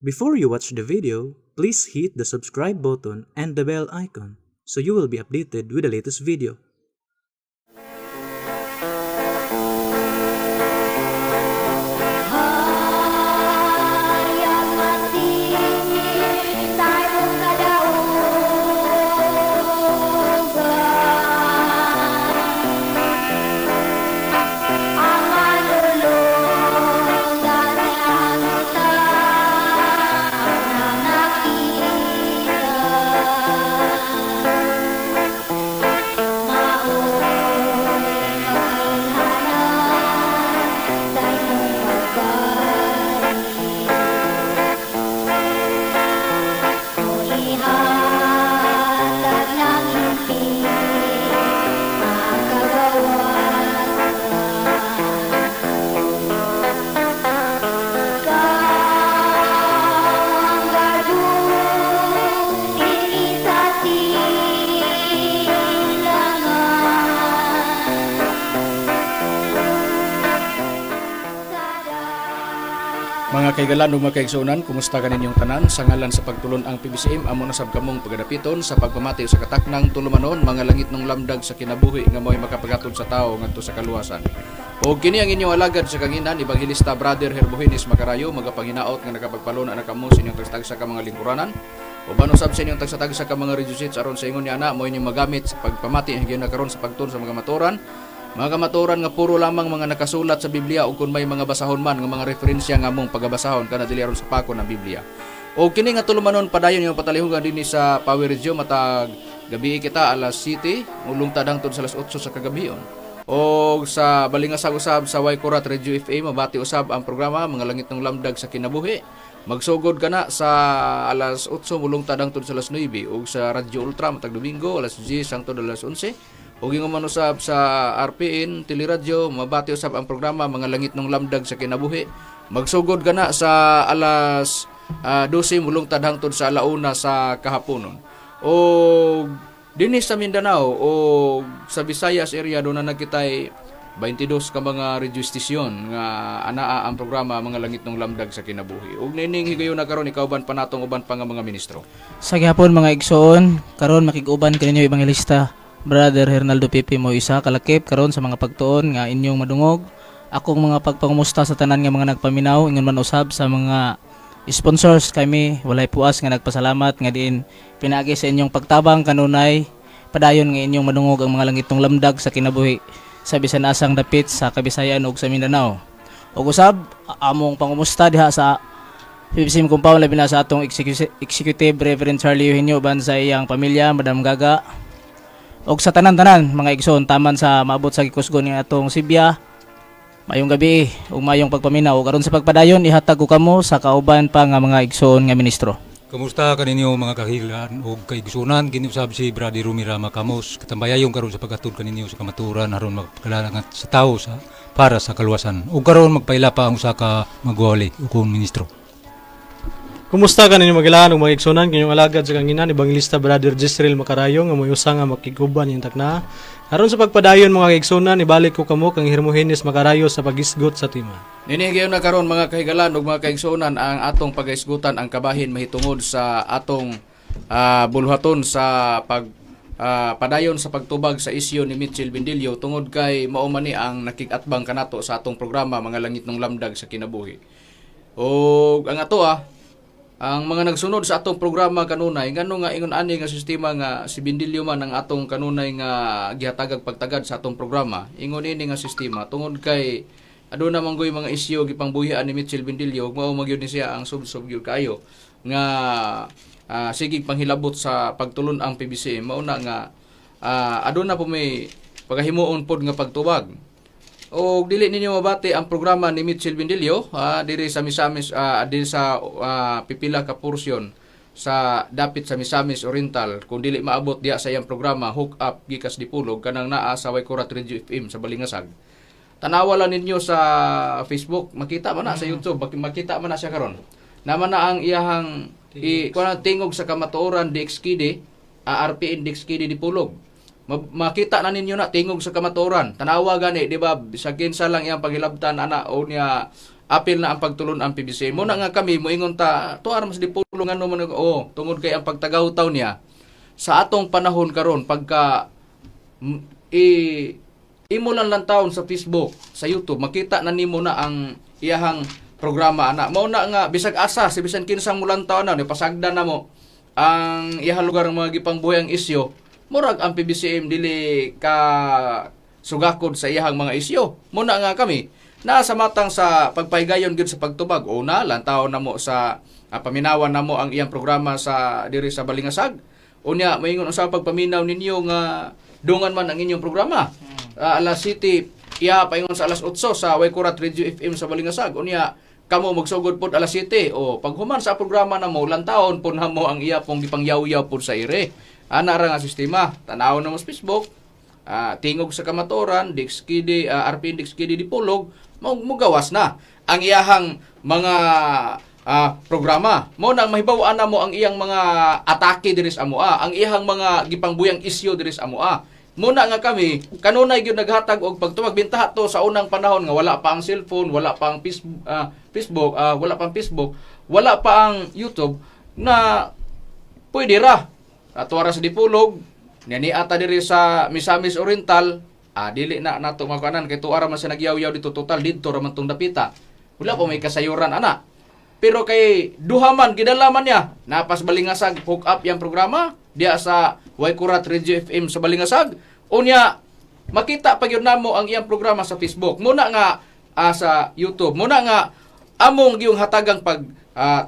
Before you watch the video, please hit the subscribe button and the bell icon so you will be updated with the latest video. Hayag mati sa imong kadaugan. Ang manulong sa kita ang nakita. Mao'y makailhanan sa imong pagbalik. O ihatag ng hingpit ang kagawasan. Ikaw ang gardong dinhi sa silangan. Mga kaigalan ug mga kaigsuonan, kumusta kaninyong tanan? Sa ngalan sa pagtulon ang PBCM, amo na sab kamong pagadapiton sa pagpamati sa kataknang tulumanon, mga langit ng lamdag sa kinabuhi nga mao'y makapagatod sa tao ngadto sa kaluwasan. O kini ang inyong alagad sa kanginan, Ebanghelista Brother Herbohinis Makarayo, magapanghinaot nga nakapagpaluna na kamo sa inyong tagsa ka mga lingkuranan. Uban usab sa inyong tagsa-tagsa ka mga radio sets aron sa ingon ni ana mo inyong magamit sa pagpamati higayon na karon sa pagtuon sa mga maturan. Mga kamaturan nga puro lamang mga nakasulat sa Biblia o kung may mga basahon man nga mga referensya nga among pagabasahon kana dili aron sa pako ng Biblia. O kini nga tulumanon padayon yung patalihugan dinhi sa Power Radio matag gabi kita alas 7 mulungtad hangtod sa alas 8 sa kagabion. O sa Balingasag usab sa Waikurat Radio FM mabati usab ang programa Mga Langit ng Lamdag sa Kinabuhi. Magsugod ka na sa alas 8 mulungtad hangtod sa alas 9 ug sa Radyo Ultra matag Domingo alas 10 hangtod alas 11. Ug ingon man usab sa RPN Teleradyo mabati usab ang programa Mga Langit ng Lamdag sa Kinabuhi. Magsugod ka na sa alas 12 mulungtad hangtod sa alauna sa kahaponon. O dinhi sa Mindanao o sa Visayas area doon na nagkitay 22 ka mga radio station nga anaa ang programa Mga Langit ng Lamdag sa Kinabuhi. Ug nining higayon na karon ikaw ban panatong uban pa nga mga ministro. Sa gihapon, mga igsoon, karon makig-uban kaninyo Ebanghelista Brother Hernaldo Pipi mo isa kalakip karon sa mga pagtuon nga inyong madungog. Akong mga pagpangumusta sa tanan nga mga nagpaminaw, ingon man usab sa mga sponsors kami walay puas nga nagpasalamat nga diin pinaagi sa inyong pagtabang kanunay padayon nga inyong madungog ang mga langitong lamdag sa kinabuhi sa bisan asang dapit sa Kabisayan ug sa Mindanao. Ug usab among pangumusta diha sa PBCM Compound, labi na sa atong Executive Reverend Charlie Eugenio uban sa iyang pamilya, Madam Gaga. Og sa tanan-tanan mga igsoon taman sa maabot sa gikusgon ni atong Sibya. Mayong gabi ug mayong pagpaminaw. Ug aron sa pagpadayon ihatag ko kamo sa kauban pa nga mga igsoon nga ministro. Kamusta kaninyo, mga kahilan ug kaigsunan? Kini usab si Brother Rumi Rama Kamos katambayayong karon sa pag-atod kaninyo sa kamaturan aron magpakalangat sa tao sa para sa kaluwasan. Ug karon magpaila pa ang usa ka magwali ukon ministro. Kumusta ka ninyo, magilahan ug mga igsunan? Kinyong alagad sa kanginan, Evangelista Brother Jisrael Makarayo nga mo'y usa nga makiguban ning takna. Aron sa pagpadayon, mga igsunan, ibalik ko kamo kang Hermogenes Makarayo sa pagisgot sa tema. Nini higayon na karon, mga kahigalan ug mga kaigsuonan, ang atong pagaisgutan ang kabahin mahitungod sa atong bulhaton sa pag padayon sa pagtubag sa isyu ni Mitchell Bendillo tungod kay mao man ni ang nakig-atbang kanato sa atong programa Mga Langit ng Lamdag sa Kinabuhi. O ang ato ang mga nagsunod sa atong programa kanunay ngano nga ingon ani nga sistema nga si Bendillo man ang atong kanunay nga gihatagag pagtagad sa atong programa, ingon ini nga sistema tungod kay aduna man goy mga isyu gipangbuhian ni Mitchell Bendillo ug mao magyud ni siya ang subsob gyud kayo nga sigig panghilabot sa pagtulon ang PBCM. Mao na nga aduna po may pagahimuon pod nga pagtubag. O dili ninyo mabati ang programa ni Mitchell Bendillo diri sa Misamis, diri sa pipila ka porsyon sa dapit sa Misamis Oriental kung dili maabot diha sa iyang programa Hook Up gikas Dipolog kanang naa sa Waikurat Radio FM sa Balingasag. Tanawa lang ninyo sa Facebook, makita man na sa YouTube, makita man na siya karon. Naman na ang iyahang i kuan Tingog sa Kamatuoran DXKD, RPN DXKD Dipolog. Makita na ninyo na Tingog sa Kamatuoran. Tanawa gani, di ba? Sa kinsa lang iyang pagilabtan ana o niya. Apil na ang pagtulon ang PBCM. Muna nga kami moingon ta tuar mas dipulong ano man, oh, tungod kay ang pagtagawtaw niya sa atong panahon karon, pagka i imo lang lang taon sa Facebook, sa YouTube, makita na nimo na ang iyahang programa ana. Mao na nga bisag asa si bisan kinsang mulang taon na ni pasagda na mo ang iyahang lugar ng mga gipangbuhi ang isyo. Murag ang PBCM dili ka sugakod sa iyahang mga isyo. Muna nga kami naa sa matang sa pagpahigayon gyud sa pagtubag. Una, lantaw na mo sa paminawan na mo ang iyang programa sa diri sa Balingasag. Unya, maingon sa pagpaminaw ninyo nga dungan man ang inyong programa. Alas City, iya paingon sa alas 8 sa Waikurat Radio FM sa Balingasag. Unya, kamo magsugod pod alas 7 o paghuman sa programa na mo, lantawon pod na mo ang iya pong gipangyaw-yaw pod sa ire. Ana ra nga sistema. Tanaw na mo sa Facebook, Tingog sa Kamatuoran, Dix Kidi, RP Dix Kidi Dipolog, mugawas na ang iyahang mga programa. Mo nang mahibaw-an na mo ang iyang mga atake diri sa amoa, ang iyang mga gipangbuyang isyu diri sa amoa. Muna nga kami, kanunay gyud naghatag og pagtubag bintaha to sa unang panahon nga wala pa ang cellphone, wala pa ang Facebook, wala pa ang Facebook, wala pa ang YouTube na pwede ra. Ato ra sa Dipolog, niya ata diri sa Misamis Oriental, dili na nato makuanan kay tuara man siya nagyaw-yaw dito, total didto ra man tong dapita. Wala pa may kasayuran ana. Pero kay duha man gidala man niya, napas Balingasag hook up yang programa diya sa Waikurat Radio FM sa Balingasag. Unya makita pa gyud namo ang iyang programa sa Facebook. Muna nga sa YouTube. Muna nga among giyong hatagang pag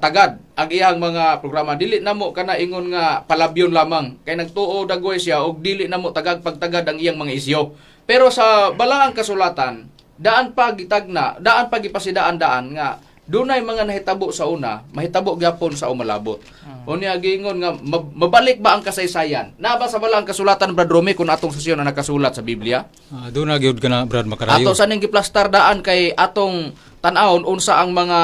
tagad ang iyang mga programa, dili namo kana ingon nga palabyon lamang kay nagtuo dagoy siya og dili namo tagag pagtagad ang iyang mga isyo. Pero sa balaang kasulatan, daan pa gitagna, daan pa gipasidaan-daan nga dunay mga nahitabo sa una, mahitabo gyapon sa umalabot. Unya giingon nga mabalik ba ang kasaysayan? Naa ba sa balaang kasulatan, Brad Romy, kung atong sesyon na nakasulat sa Biblia? Doon na gyud kana, Brad Makarayo. Ato sa ning giplastar daan kay atong tan-awon unsa ang mga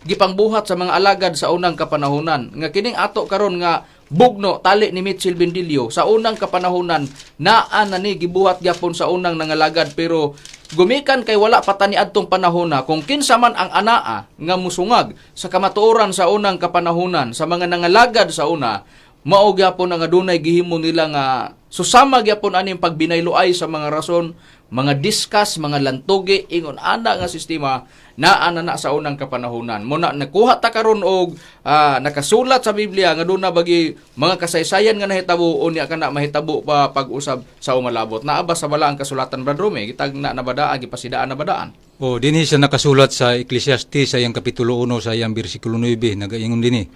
gipangbuhat sa mga alagad sa unang kapanahonan. Nga kining ato karon nga bugno tali ni Mitchell Bendilio sa unang kapanahonan, naa na ni gibuhat gyapon sa unang nangalagad, pero gumikan kay wala pa tani adtong panahona. Kung kinsa man ang anaa nga musungag sa kamatuoran sa unang kapanahonan sa mga nangalagad sa una, mao gyapon ang adunay gihimo nila nga susama gyapon aning pagbinayloay sa mga rason, mga discuss, mga lantugi, ingon ana nga sistema naa na na sa unang kapanahonan. Muna nakuha ta karon og nakasulat sa Biblia nga duna bagi mga kasaysayan nga nahitabo, unya kana mahitabo pa pag-usab sa umalabot. Naa ba sa balaang kasulatan, Brad Rome, gitagna na ba daan, gipasidaan na ba daan? O dinhi siya nakasulat sa Ecclesiastes sa iyang kapitulo 1 sa iyang bersikulo 9, nagaingon dinhi: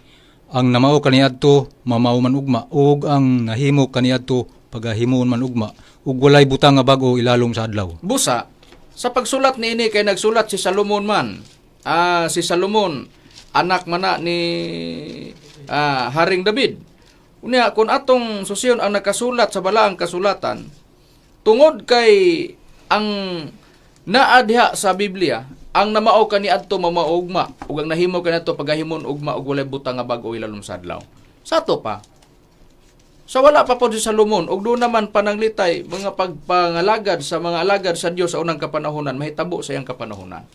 "Ang namao kaniadto mamao man ugma ug ang nahimo kaniadto pagahimuon man ugma ug walay butang nga bag-o ilalom sa adlaw." Busa, sa pagsulat niini kay nagsulat si Salomon man. Si Salomon, anak man na ni Haring David. Unya, kung atong susyon ang nakasulat sa balaang kasulatan, tungod kay ang naa diha sa Biblia, ang namao kaniadto mamao ugma ug ang nahimo kaniadto pagahimon ugma ug walay butang nga bag-o ilalom sa adlaw. Sa ato pa, sa wala pa po si Salomon, ug doon naman pananglitay mga pagpangalagad sa mga alagad sa Dios sa unang kapanahonan, mahitabo sa iyang kapanahonan.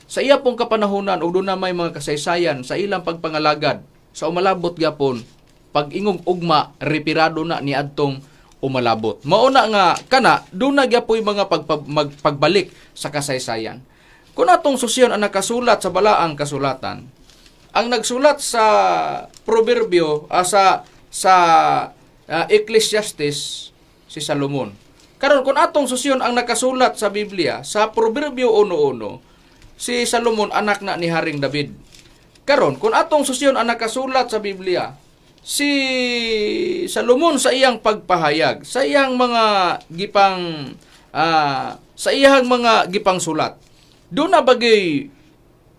Sa iya pong kapanahonan, ug doon na may mga kasaysayan sa ilang pagpangalagad, sa umalabot gyapon, pag ingong ugma, repirado na ni adtong umalabot. Mauna nga kana, doon na gyapoy mga pagbalik sa kasaysayan. Kung atong susyon ang nakasulat sa balaang kasulatan, ang nagsulat sa Proverbio, sa Ecclesiastes, si Salomon. Karon kung atong susyon ang nakasulat sa Biblia sa Proverbio 1:1, si Salomon anak na ni Haring David. Karon kung atong susyon ang nakasulat sa Biblia, si Salomon sa iyang pagpahayag, sa iyang mga gipang sulat, doon na bagay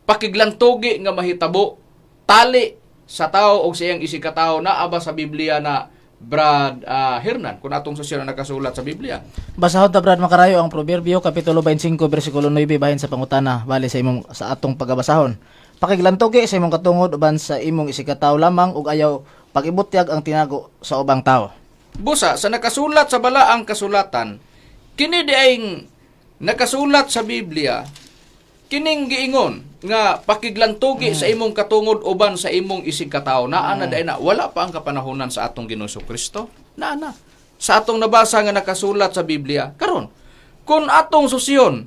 pakiglantugi nga mahitabo tali sa tao o sa iyang isikatao, naa ba sa Biblia na, Brad Hernan, kung atong sosyo na nakasulat sa Biblia? Basahon ta, Brad Makarayo, ang Proverbio kapitulo 25 bersikulo 9 bahin sa pangutana bali sa imong sa atong pagabasahon. Pakiglantugi sa imong katungod uban sa imong isigkatawo lamang ug ayaw pagibutyag ang tinago sa ubang tao. Busa, sa nakasulat sa balaang kasulatan, kini di ay nakasulat sa Biblia, Kining giingon nga pakiglantugi sa imong katungod uban sa imong isig katawo, naa na diay na, wala pa ang kapanahonan sa atong Ginoong Kristo. Naa na. Sa atong nabasa nga nakasulat sa Biblia. Karon, kung atong susyon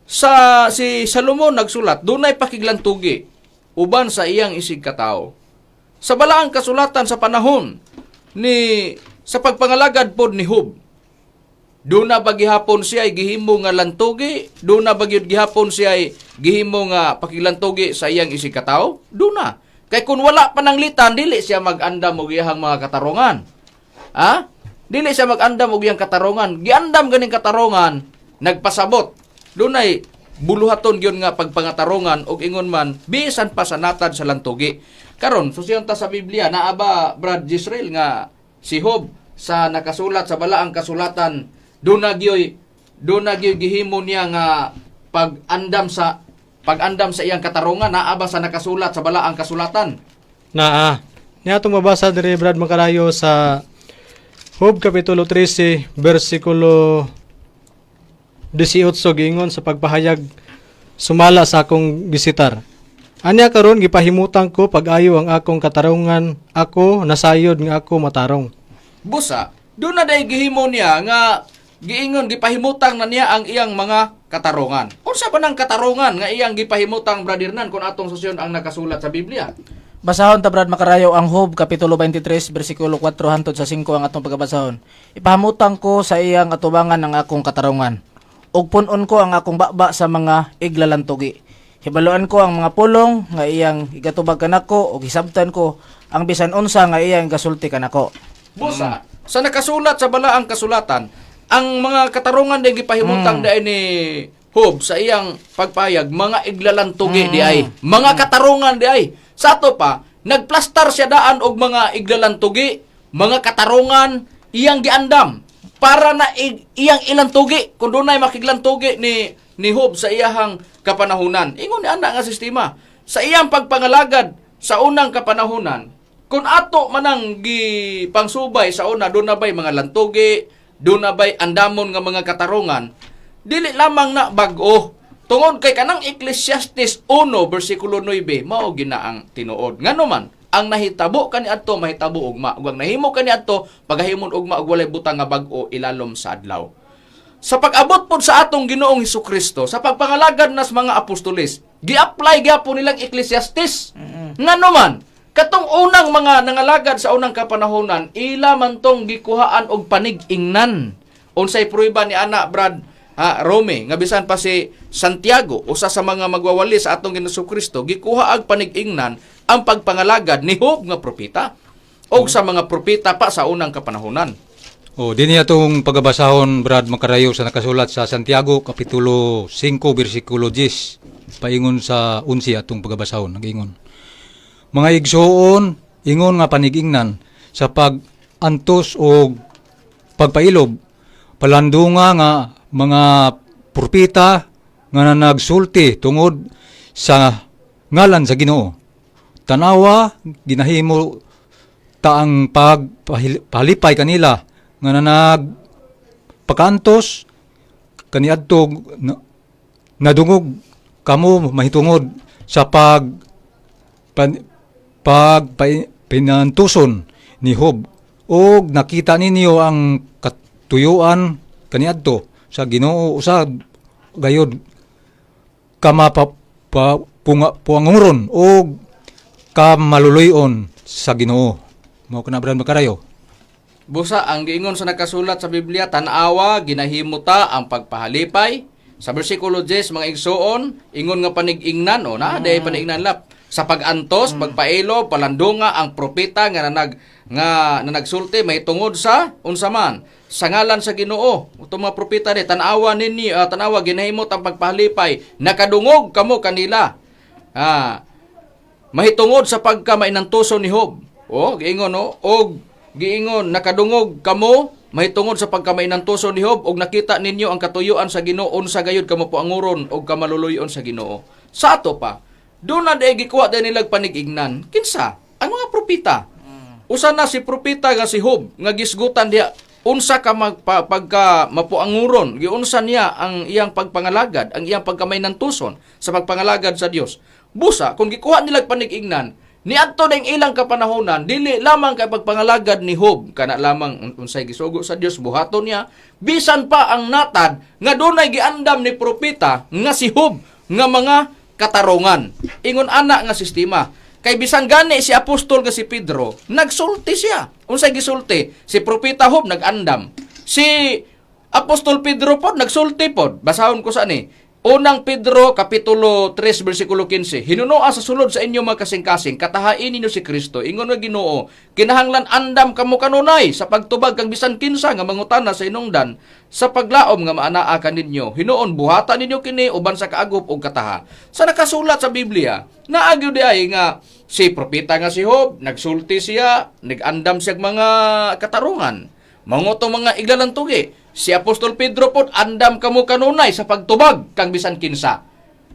sa si Salomon nagsulat, dunay pakiglantugi uban sa iyang isig katawo. Sa balaang kasulatan sa panahon ni sa pagpangalagad pod ni Job, doon na ba gihapon siya ay gihimo nga lantugi? Doon na ba gyud gihapon siya ay gihimo nga pakiglantugi sa iyang isig katawo? Doon na. Kay kung wala pa nang litan, dili siya mag-andam og iyang mga katarongan. Ha? Dili siya mag-andam og iyang katarongan. Giandam ganing katarongan, nagpasabot. Dunay buluhaton gyud nga pagpangatarongan og ingon man bisan pa sa natad sa lantugi. Karon, susiyon ta sa Biblia, naa ba, Brad Jisrael, nga si Job sa nakasulat sa balaang kasulatan doon na gyoy gihimo niya nga pag-andam sa iyang katarungan? Naa ba sa nakasulat sa balaang kasulatan? Naa. Niya atong mabasa diri, Brad Makarayo, sa Job kapitulo 13 bersikulo 18, giingon sa pagpahayag sumala sa akong gisitar. Anya karon gipahimutang ko pag-ayo ang akong katarungan, ako nasayod nga ako matarong. Busa, doon na day gihimo niya nga giingon gipahimutang na niya ang iyang mga katarungan. Unsa ba nang katarungan nga iyang gipahimutang, Brother Nan, kung atong susyon ang nakasulat sa Biblia? Basahon ta, Brad Makarayo, ang Job kapitulo 23 bersikulo 4 hantod sa 5 ang atong pagabasahon. Ipahamutang ko sa iyang atubangan ang akong katarungan. Ug pun-on ko ang akong baba sa mga iglalantugi. Hibaluan ko ang mga pulong nga iyang igatubag kanako ug hisabtan ko ang bisan unsa nga iyang gasulti kanako. Busa, sa nakasulat sa balaang kasulatan, ang mga katarungan din gipahimutang mm. ni Job sa iyang pagpayag, mga iglalantugi di ay, mga katarungan di ay. Sa ato pa, nagplastar siya daan og mga iglalantugi, mga katarungan, iyang giandam para na iyang ilantugi kung dunay makiglantugi ni Job sa iyahang kapanahunan. Ingon ni ana nga sistema sa iyang pagpangalagad sa unang kapanahunan. Kung ato manang gipangsubay sa una, doon na ba'y mga lantugi, doon na ba'y andamon nga mga katarungan, dili lamang na bag-o. Tungod kay kanang Ecclesiastes 1 versikulo 9, mao gina ang tinuod. Ngano man, ang nahitabo kaniadto mahitabo ugma, ug ang nahimo kaniadto pagahimon ugma, ug walay butang nga bag-o ilalom sa adlaw. Sa pag-abot pod sa atong Ginoong Hesus Kristo, sa pagpangalagad nas mga apostoles, gi-apply gyapon nilang Ecclesiastes. Ngano man, katong unang mga nangalagad sa unang kapanahonan, ila man tong gikuhaan og panig-ingnan. Unsay prueba ni ana, Brad ha, Rome, nga bisan pa si Santiago, usa sa mga magwawali sa atong Ginoong Kristo, gikuha og panig-ingnan ang pagpangalagad ni Job nga propeta og sa mga propeta pa sa unang kapanahonan? O, dinhi atong pagabasahon, Brad Makarayo, sa nakasulat sa Santiago kapitulo 5 bersikulo 10 paingon sa 11 atong pagabasahon. Nag-ingon: Mga igsoon, ingon nga panigingnan sa pag-antos o pagpailob, palandunga nga mga propeta nga nagsulti tungod sa ngalan sa Ginoo. Tanawa, ginahimo ta ang pagpahalipay kanila nga nanag pakaantos kaniadto nadungog kamo mahitungod sa pag pinantuson ni Job ug nakita ninyo ang katuyuan kaniadto sa Ginoo usab gayod kama pa, punga, puanguron og kamaluluyon sa Ginoo. Mao kana, Brad Makarayo. Busa, ang giingon sa nakasulat sa Biblia, tanawa, ginahimo ta ang pagpahalipay. Sa versikulo 10, mga igsoon, ingon nga panig-ingnan, o na, mm. panigingnan lap. Sa pag-antos, pagpailo, palandunga ang propeta nga nanagsulti may tungod sa unsa man sa ngalan sa Ginoo. Utong mga propeta ni tanawa ninyo, tanawa ginahimo ang pagpahalipay, nakadungog kamo kanila. Mahitungod sa pagka mainantuso ni Job. O, giingon no, og giingon nakadungog kamo mahitungod sa pagka mainantuso ni Job ug nakita ninyo ang katuyuan sa Ginoo, unsa gayud kamo puanguron og kamaluluyon sa Ginoo. Sa ato pa, doon na day gikuha din nilag panigingnan. Kinsa? Ang mga propeta. Usa na si propeta nga si Job nga gisgutan diha. Unsa ka pagka mapuanguron, giunsa niya ang iyang pagpangalagad, ang iyang pagkamaynantuson sa pagpangalagad sa Dios. Busa kung gikuha nila panig-ingnan niadto ning ilang kapanahonan, dili lamang kay pagpangalagad ni Job kana lamang unsay gisugo sa Dios buhaton niya, bisan pa ang natad nga dunay giandam ni propeta nga si Job nga mga katarungan. Ingon ana nga sistema. Kay bisan gani si apostol nga si Pedro, nagsulti siya. Unsay gisulti? Si propeta Job nagandam. Si apostol Pedro pod nagsulti pod. Basahon ko sa ni. Unang Pedro kapitulo 3 bersikulo 15. Hinunoa sa sulod sa inyo mga kasing-kasing, katahain ninyo si Kristo. Ingon nga Ginoo, kinahanglan andam kamo kanunay sa pagtubag kang bisan kinsa nga mangutana sa inungdan sa paglaom nga maanaa kaninyo. Hinuon buhata ninyo kini uban sa kaagop og kataha. Sa nakasulat sa Biblia, naa gyud di ay nga si propeta nga si Job, nagsulti siya, nagandam siya mga katarungan. Mangoto mga iglalantugi. Si Apostol Pedro pod, andam kamo kanunay sa pagtubag kang bisan kinsa.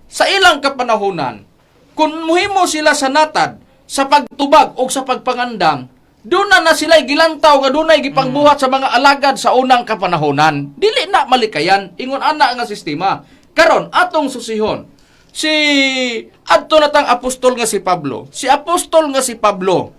Sa ilang kapanahonan, kung muhimo sila sa natad sa pagtubag o sa pagpangandam, doon na na sila gilantaw nga dunay gipangbuhat sa mga alagad sa unang kapanahonan. Dili na malikayan, ingon ana nga sistema. Karon atong susihon, si adto na tang apostol nga si Pablo. Si apostol nga si Pablo,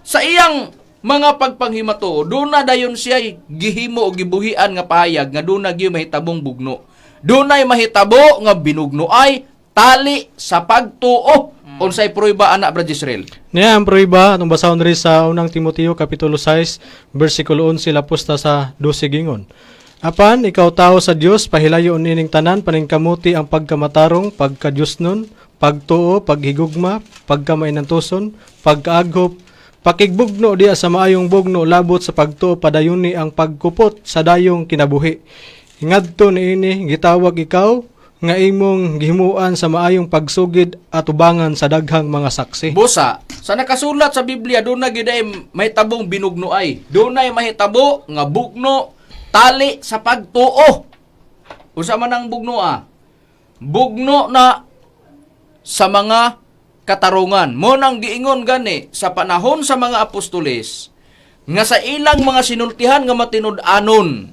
sa iyang mga pagpanghimato, doon na dayon siya gihimo o gibuhian nga pahayag nga doon na gyud mahitabong bugno. Doon ay mahitabo nga binugno ay tali sa pagtuo. Unsay prueba ana, Brad Israel? Niya ang prueba atong basahon diri sa unang Timoteo kapitulo 6 bersikulo 11 lapos ta sa 12 gingon. Apan ikaw, tao sa Dios, pahilayon nining tanan, paningkamuti ang pagkamatarong, pagkadiyosnon, pagtuo, paghigugma, pagkamainantuson, pagkaaghop. Pakigbugno diya sa maayong bugno labot sa pagtuo, padayuni ang pagkupot sa dayong kinabuhi. Ngadto niini gitawag ikaw nga imong gihimuan sa maayong pagsugid atubangan sa daghang mga saksi. Busa, sa nakasulat sa Biblia, doon na gyud ay mahitabong binugno ay. Doon ay mahitabo nga bugno tali sa pagtuo. Unsa man ang bugno ah? Bugno na sa mga katarungan. Mo nang giingon gani sa panahon sa mga apostoles nga sa ilang mga sinultihan nga matinud-anon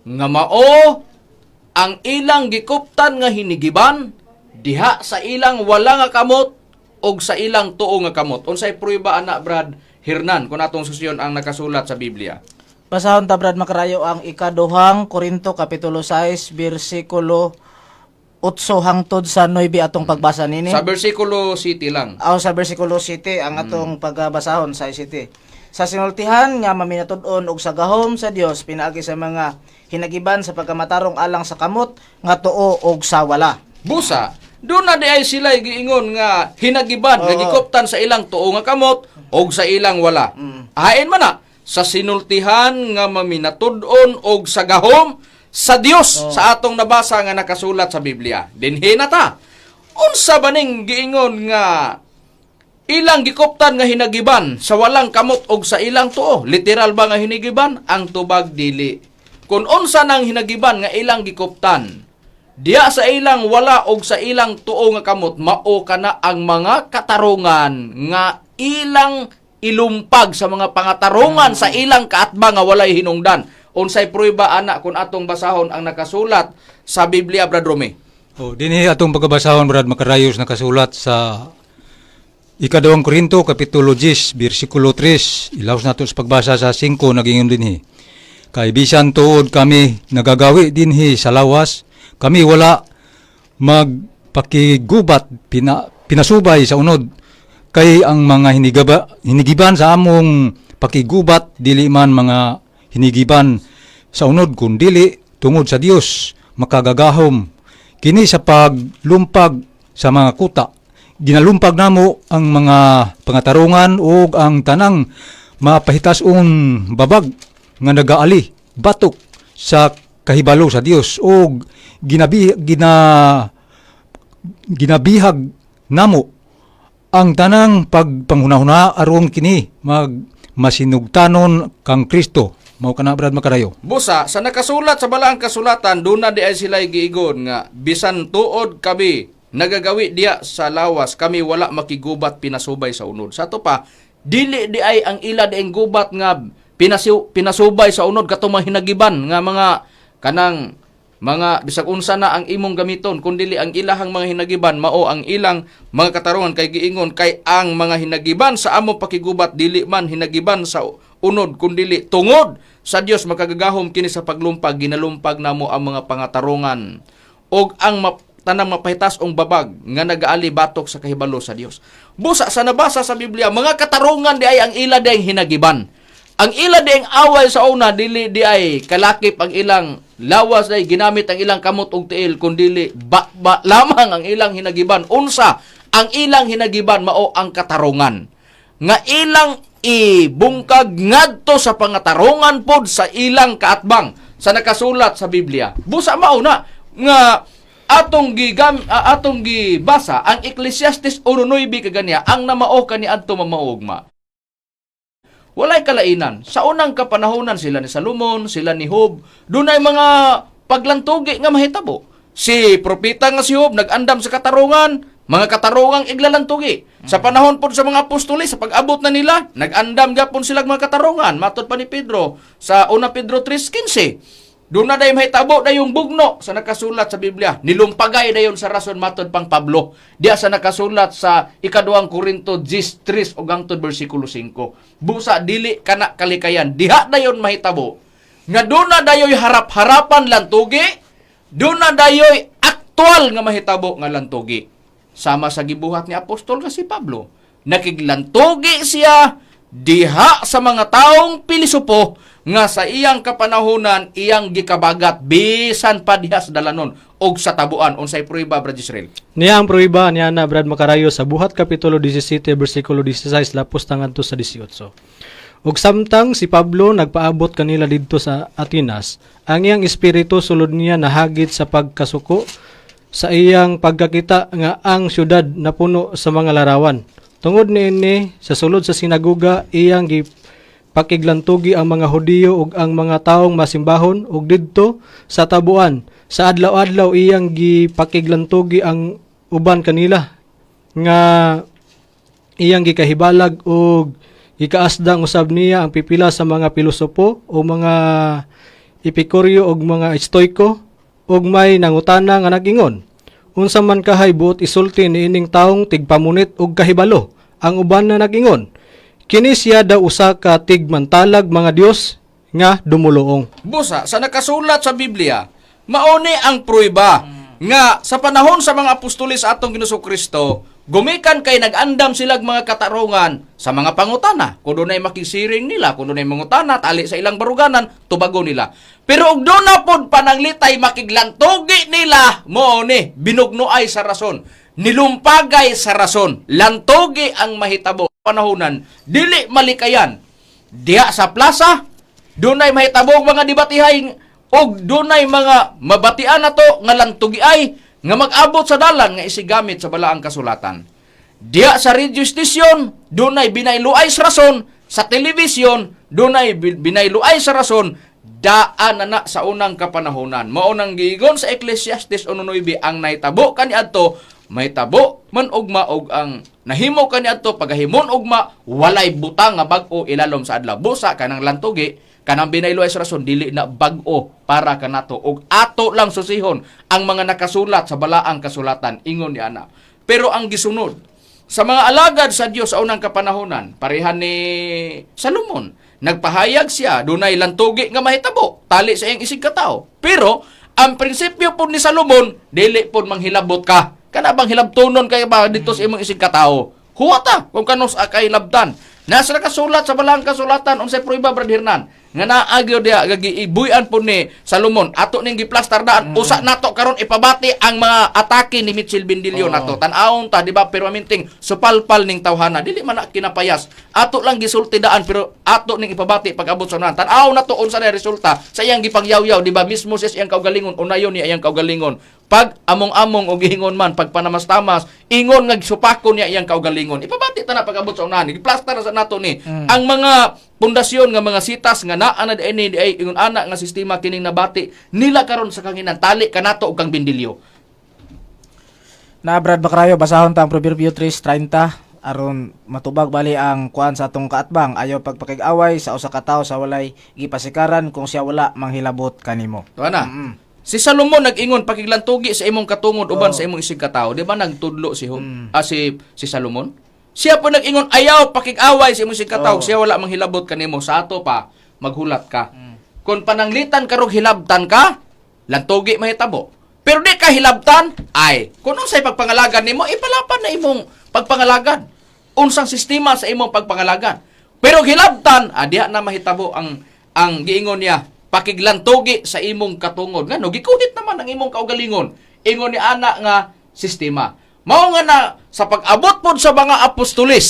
nga mao ang ilang gikuptan nga hinigiban diha sa ilang wala nga kamot og sa ilang tuo nga kamot. Unsay prueba ana, Brad Hernan, kung atong susyon ang nakasulat sa Biblia? Basahon ta, Brad Makarayo, ang ikaduhang Korinto kapitulo 6 bersikulo 8 hangtod sa 9 atong pagbasa nini. Sa bersikulo 7 lang. Aw, sa bersikulo 7 ang atong pagbasahon sa 7. Sa sinultihan nga maminatud-on og sa gahom sa Dios pinaagi sa mga hinagiban sa pagkamatarong alang sa kamot nga tuo og sa wala. Busa, doon na di ay sila giingon nga hinagiban, nga gikuptan sa ilang tuo nga kamot og sa ilang wala. Hain man na sa sinultihan nga maminatud-on og sa gahom sa Dios sa atong nabasa nga nakasulat sa Biblia. Dinhi na ta. Unsa ba ning giingon nga ilang gikuptan nga hinagiban sa walang kamot og sa ilang tuo? Literal ba nga hinigiban? Ang tubag, dili. Kung unsa nang hinagiban nga ilang gikuptan diya sa ilang wala og sa ilang tuo nga kamot, mao kana ang mga katarungan nga ilang ilumpag sa mga pangatarungan sa ilang kaatbang nga walay hinungdan. Unsay prueba ana kung atong basahon ang nakasulat sa Biblia, Brad Rome? Oh, dinhi atong pagkabasahon, Brad Makarayos, nakasulat sa Ikaduhang Korinto kapitulo 10 bersikulo 3 ilaws nato sa pagbasa sa 5, nagingon dinhi. Kay bisan tuod kami nagagawi dinhi sa lawas, kami wala magpakigubat pinasubay sa unod, kay ang mga hinigiban sa among pakigubat dili man mga hinigiban sa unod, kun dili tungod sa Dios makagagahom kini sa paglumpag sa mga kuta. Ginalumpag namo ang mga pangatarungan ug ang tanang mapahitas-on babag nga nagaali batok sa kahibalo sa Dios ug ginabi, gina ginabihag namo ang tanang pagpanghunahuna aron kini mag masinugtanon kang Kristo. Mao kana, Brad Makarayo. Busa, sa nakasulat sa balaang kasulatan, doon na di ay sila giigon nga bisan tuod kami nagagawi diya sa lawas, kami wala makigubat pinasubay sa unod. Sa ato pa, dili di ay ang ila di ang gubat nga Pinasubay sa unod katong mga hinagiban nga mga kanang mga bisag unsa na ang imong gamiton, kun dili ang ilahang mga hinagiban mao ang ilang mga katarungan, kay giingon kay ang mga hinagiban sa among pakigubat dili man hinagiban sa unod, kun dili tungod sa Dios makagagahom kini sa paglumpag, ginalumpag namo ang mga pangatarungan og ang tanang mapahitas-ong babag nga nagaali batok sa kahibalo sa Dios. Busa sa nabasa sa Biblia, mga katarungan di ay ang ila di ang hinagiban. Ang ila di ang away sa una, dili di ay kalakip ang ilang lawas ay ginamit ang ilang kamot ug tiil, kun dili ba, ba lamang ang ilang hinagiban. Unsa ang ilang hinagiban? Mao ang katarungan nga ilang ibungkag ngadto sa pangatarungan pod sa ilang kaatbang sa nakasulat sa Biblia. Busa mao na nga atong gibasa ang Ecclesiastes 1:9 kaganiya, ang namao kaniadto mamaugma. Walay kalainan. Sa unang kapanahonan, sila ni Salomon, sila ni Job, dunay mga paglantugi nga mahitabo. Si propeta nga si Job nag-andam sa katarungan, mga katarungang iglalantugi. Sa panahon pod sa mga apostoles, sa pag-abot na nila, nag-andam gapon sila mga katarungan. Matod pa ni Pedro sa 1 Pedro 3:15. Doon na dayon mahitabo dayong bugno sa nakasulat sa Biblia. Nilumpagay dayon sa rason matod pang Pablo. Diya sa nakasulat sa ikaduhang Korinto 10:3 ug hangtod bersikulo 5. Busa dili kana kalikayan. Diha dayon mahitabo nga doon na dayoy harap-harapan lantugi, doon na dayoy aktual nga mahitabo nga lantugi. Sama sa gibuhat ni apostol nga si Pablo. Nakiglantugi siya diha sa mga taong pilisopo nga sa iyang kapanahonan iyang gikabagat bisan pa diha sa dalanon og sa tabuan. Unsay prueba, Brad Israel? Niya ang pruweba niya na, Brad Makarayo, sa Buhat kapitulo 17 bersikulo 16 lapos tangadto sa 18. Ug samtang si Pablo nagpaabot kanila didto sa Atenas, ang iyang espiritu sulod niya nahagit sa pagkasuko sa iyang pagkakita nga ang syudad napuno sa mga larawan. Tungod niini, sa sulod sa sinagoga iyang gipakiglantugi ang mga Hudiyo ug ang mga taong masimbahon, ug didto sa tabuan sa adlaw-adlaw iyang gipakiglantugi ang uban kanila nga iyang gikahibalag, ug gikaasdang usab niya ang pipila sa mga pilosopo o mga Epikuryo ug mga Estoiko. Ug may nangutana nga nagingon, "Unsa man kahay buot isulti niining taong tigpamunit og kahibalo?" Ang uban na nagingon, "Kini siya daw usa ka tigmantalag mga Dios nga dumuluong." Busa sa nakasulat sa Biblia, mauni ang prueba nga sa panahon sa mga apostoles sa atong Ginoong Kristo, gumikan kay nag-andam silag mga katarungan sa mga pangutana. Kung dunay makisiring nila, kung dunay mangutana, tali sa ilang baruganan, tubago nila. Pero og doon na pod pananglitay makiglantugi nila, mao ni binugnoay sa rason, nilumpagay sa rason, lantugi ang mahitabo. Panahonan, dili malikayan. Diha sa plaza, dunay mahitabog mga debatihay og dunay mga mabatian nato nga lantugi ay nga mag-abot sa dalan nga isigamit sa balaang kasulatan. Diha sa radio station, dunay binayluay sa rason, sa television, dunay binayluay sa rason, daan na na sa unang kapanahonan. Mao nang giingon sa Ecclesiastes 1:9, ang nahitabo kaniadto mahitabo man ugma og ang nahimo kaniadto pagahimon ugma, walay butang nga bag-o ilalom sa adlaw. Busa kanang lantugi, kanang binayluay sa rason, dili na bag-o para kanato og ato lang susihon ang mga nakasulat sa balaang kasulatan ingon ni ana. Pero ang gisunod sa mga alagad sa Dios sa unang kapanahonan, parehan ni Salomon, nagpahayag siya, dunay lantugi nga mahitabo, tali sa iyang isig katao. Pero ang prinsipyo po ni Salomon, dili po manghilabot ka. Kana bang hilabtonon kay ba dito sa imong isig katao? Huwata kung kanus kay labtan. Nasa nakasulat sa balaang kasulatan, unsay prueba, Brad Hernan? Nga naagyo diha giibuyan po ni Salomon ato ning giplastar daan, usa nato karon ipabati ang mga atake ni Mitchell Bendilio nato. Tan-awon ta, di ba, permanenteng supalpal ning tawhana, dili man na kinapayas. Ato lang gisulti daan, pero ato ning ipabati pag-abot sa unahan. Tan-aw nato unsa na resulta sa iyang gipagyaw-yaw, di ba, mismo siya sa iyang kaugalingon, unayon niya iyang kaugalingon. Pag among-among og gihingon man pag panamas-tamas, ingon nga supakon niya iyang kaugalingon. Ipabati ta na pag-abot sa unahan. Giplastar na sa nato ni ang mga pundasyon nga mga sitas nga naa na di ay ingon ana nga sistema kining nabati nila karon sa kanginan tali kanato og kang Bendilio. Na, Brad Bakrayo, basahon ta ang Proverbio 3:30. Aron matubag bali ang kuan sa atong kaatbang, ayaw pagpakig-away sa usa ka tawo sa walay gipasikaran kung siya wala manghilabot kanimo. Tuwa na. Si Salomon nag-ingon pakiglantugi sa imong katungod uban sa imong isig katawo. Di ba nagtudlo si Job? Ah, si si Salomon? Siya po nag-ingon ayaw pakig-away sa imong isig katawo, siya wala manghilabot kanimo. Sa ato pa maghulat ka. Kung pananglitan karog hilabtan ka, lantugi mahitabo. Pero di ka hilabtan, ay, kung unsay pagpangalagan nimo, ipalapan na imong pagpangalagan. Unsang sistema sa imong pagpangalagan. Pero hilabtan, ah, diha na mahitabo ang giingon niya, pakiglantugi sa imong katungod. Ngano gikuhit naman ang imong kaugalingon. Ingon ni ana nga sistema. Mao nga na sa pag-abot pod sa mga apostolis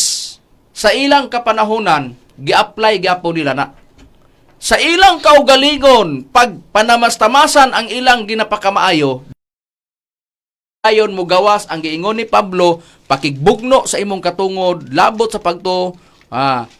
sa ilang kapanahonan, gi-apply gyapon nila na. Sa ilang kaugalingon, pag panamastamasan ang ilang ginapakamaayo, ayon mo gawas ang giingon ni Pablo, pakigbugno sa imong katungod, labot sa pagtuo,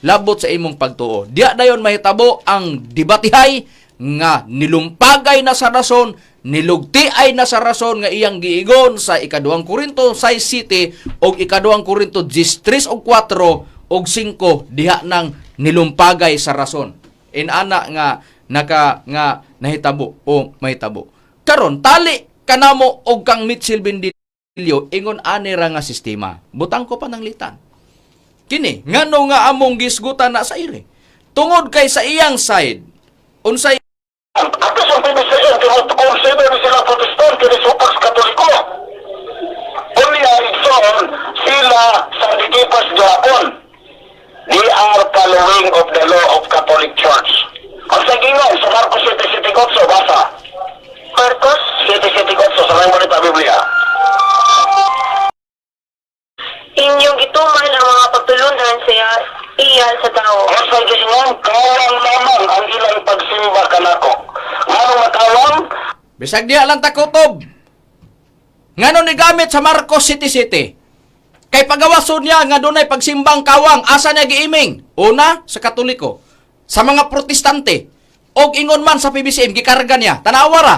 labot sa imong pagtuo. Diya dayon mahitabo ang debatihay nga nilumpagay na sa rason, nilugtiay na sa rason nga iyang giingon sa 2 Korinto 6:7 og 2 Korinto 13 og 4 og 5, diha nang nilumpagay sa rason. Inana nga naka nga nahitabo o mahitabo. Karon tali kanamo og kang Mitchell Bendillo ingon ani ra nga sistema. Butang ko pa ng litan. Kini ngano nga among gisgutan na sa ire. Tungod kay sa iyang side unsay Ato sa PBCM, kung consider ni sila Protestante, ni Supax Katoliko. Unya, igsoon, sila sa Dikipas Japon. They are following of the law of Catholic Church. Ang sa gingon, sa Marcos 7:7, basa. Marcos 7:7, sa may Bonita Biblia. Inyong ituman ang mga pagtulunan sa iya sa tao. Ang sa gingon, kawang lamang ang ilang pagsimba kanako. Ngano makawang? Bisag diha lang takutob. Ngano ni gamit sa Marcos City City? Kay pagawason niya nga dunay pagsimbang kawang, asa niya giiming? Una, sa Katoliko, sa mga Protestante, og ingon man sa PBCM gikarga niya. Tanawa ra.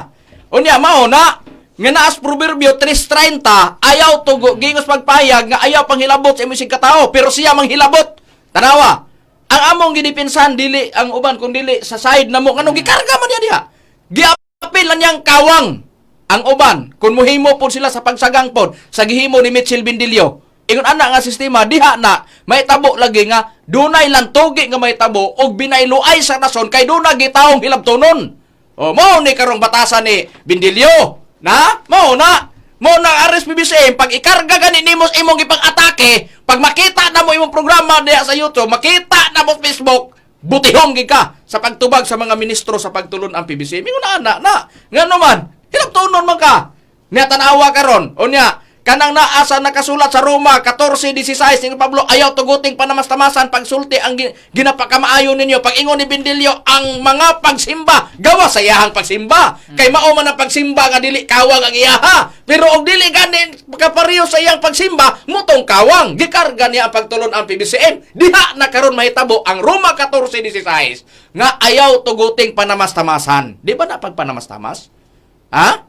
Unya mao na nga naas Proverbio 3:30, ayaw tugo gingos pagpayag nga ayaw panghilabot sa imong katao, pero siya manghilabot. Tanawa. Ang among gidipinsahan dili ang uban kung dili sa side namo, nganong gikarga man niya diha. Giapil lang niyang kawang ang uban kung muhimo pod sila sa pagsagang pod sa gihimo ni Mitchell Bindilio. Ingon ana nga sistema diha na mahitabo lagi nga dunay lantugi nga mahitabo og binayluay sa rason kay dunay gitawong hilabtonon. O mao ni karong batasan ni Bindilio. Na mao na mo na RSPBCM pag ikarga gani nimo sa imong gipang-atake, pag makita na mo imong programa diha sa YouTube, makita na mo sa Facebook, butihong gid ka sa pagtubag sa mga ministro sa pagtulon ang PBCM. Ingon na ana na ngano man hilabtonon man ka. Nya tan-awa karon. Unya kanang naa sa nakasulat sa Roma 14:16 ni Pablo, ayaw tuguting panamastamasan pagsulti ang ginapakamaayo ninyo. Pag ingon ni Bindilyo ang mga pagsimba gawa sa iyahang pagsimba, kay mao man ang pagsimba nga dili kawang ang iyaha, pero og dili gani kapareho sa iyang pagsimba mutong kawang. Gikarga niya ang pagtulon ang PBCM. Diha na karon mahitabo ang Roma 14:16 nga ayaw tuguting panamastamasan. Di ba na pagpanamastamas, ha?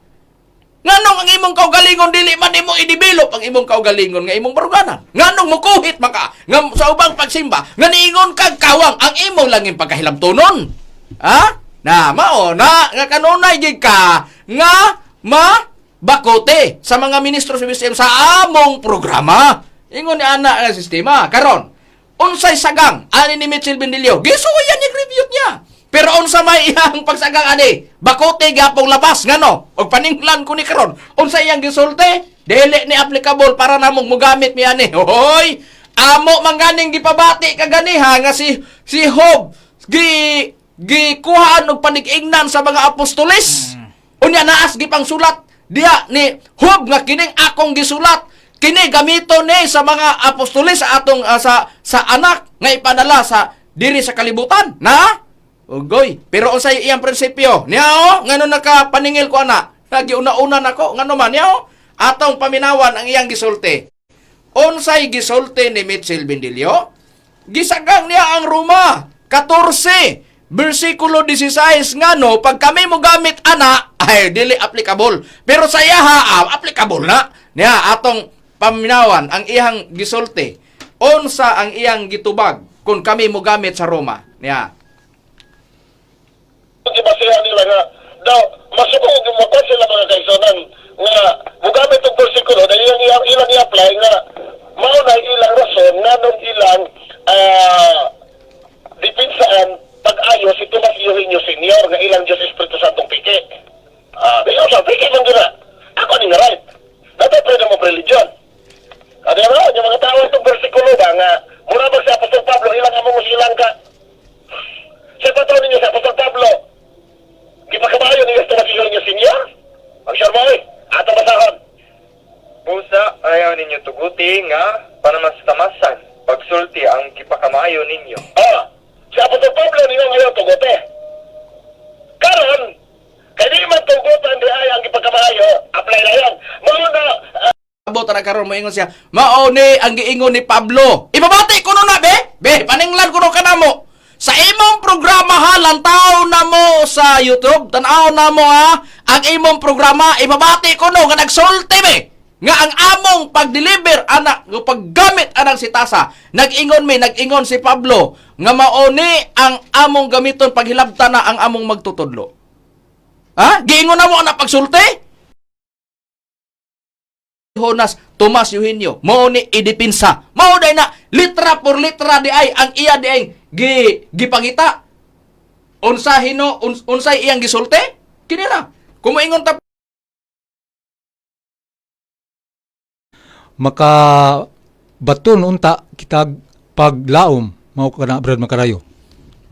Nganong ang imong kaugalingon dili man imo i-develop ang imong kaugalingon nga imong baruganan? Nganong mukuhit man ka nga sa ubang pagsimba nga niingon kag kawang ang imong langing pagkahilabtonon? Ha? Na mao na nga kanunay gid ka nga ma bakote sa mga ministro sa BCM sa among programa. Ingon ni ana nga sistema. Karon, unsay sagang ani ni Mitchell Bendilio? Gisuwayan niya review niya. Pero unsa may iyang pagsagang ani? Bakote gyapong labas ngano? Og paninglan ko ni karon, unsa iyang gisulti? Dili ni applicable para namong mogamit mi ani. Hoy, amo man ganing gipabati kaganiha nga si si Job gi gikuhaan og panig-ingnan sa mga apostoles. Unya naas gipang sulat diha ni Job nga kining akong gisulat kini gamito ni sa mga apostoles sa atong sa sa anak nga ipadala sa diri sa kalibutan na. Ugoy, pero unsay iyang prinsipyo niya? Oh, ngano nakapaningil ko ana, nagiuna-una nako ngano man niya? Oh, atong paminawan ang iyang gisulti. Unsay gisulti ni Mitchell Bendilio? Gisagang niya ang Roma 14 bersikulo 16, ngano pag kami mo gamit ana ay dili applicable, pero sa iyaha applicable na niya. Atong paminawan ang iyang gisulti. Unsa ang iyang gitubag kung kami mogamit sa Roma? Niya. Gibasihan nila nga daw masuko og makuha sila, mga kaigsuonan, nga mugamit og bersikulo na ilang i-apply nga mao na ilang rason nganong ilang depensahan pag-ayo si Tomas Eugenio Senior nga ilang Diyos Espiritu Santo piki. Ah, di sa piki man gina. Ako ni nga right. Dapat freedom of religion. Ano ba, yung mga tao itong bersikulo ba nga mura ba si Apostol Pablo ilang among silang ka sa patron ninyo sa Apostol Pablo gipakamayo ninyo sa Tomas Eugenio Senior? Ang sure mo eh. Ato basahon. Busa ayaw ninyo tuguti nga panamastamasan pagsulti ang gipakamayo ninyo. Ah, si Apostol Pablo ninyo ngayon tugote. Karon, kay di man tugotan di ay ang gipagkamayo, apply na yan. Mao na Abot ra karon moingon siya. Mao ni ang giingon ni Pablo. Ibabati kuno na be. Be, paninglan kuno kanamo. Sa imong programa ha, lantaw na mo sa YouTube, tan-aw na mo ha, ang imong programa, ibabati kuno nga nagsulti be. Nga ang among pag-deliver ana, nga paggamit anang sitasa, nag-ingon mi, nag-ingon si Pablo nga mao ni ang among gamiton paghilabtan na ang among magtutudlo. Ha? Giingon na mo ang pagsulti? Jonas Tomas Eugenio mao ni idipinsa, mao day na litra por litra di ay ang iya di ay gi gipangita unsa hino unsay iyang gisulti kini ra kumuingon ta. Maka baton unta kita paglaom mao kana, Brad Makarayo.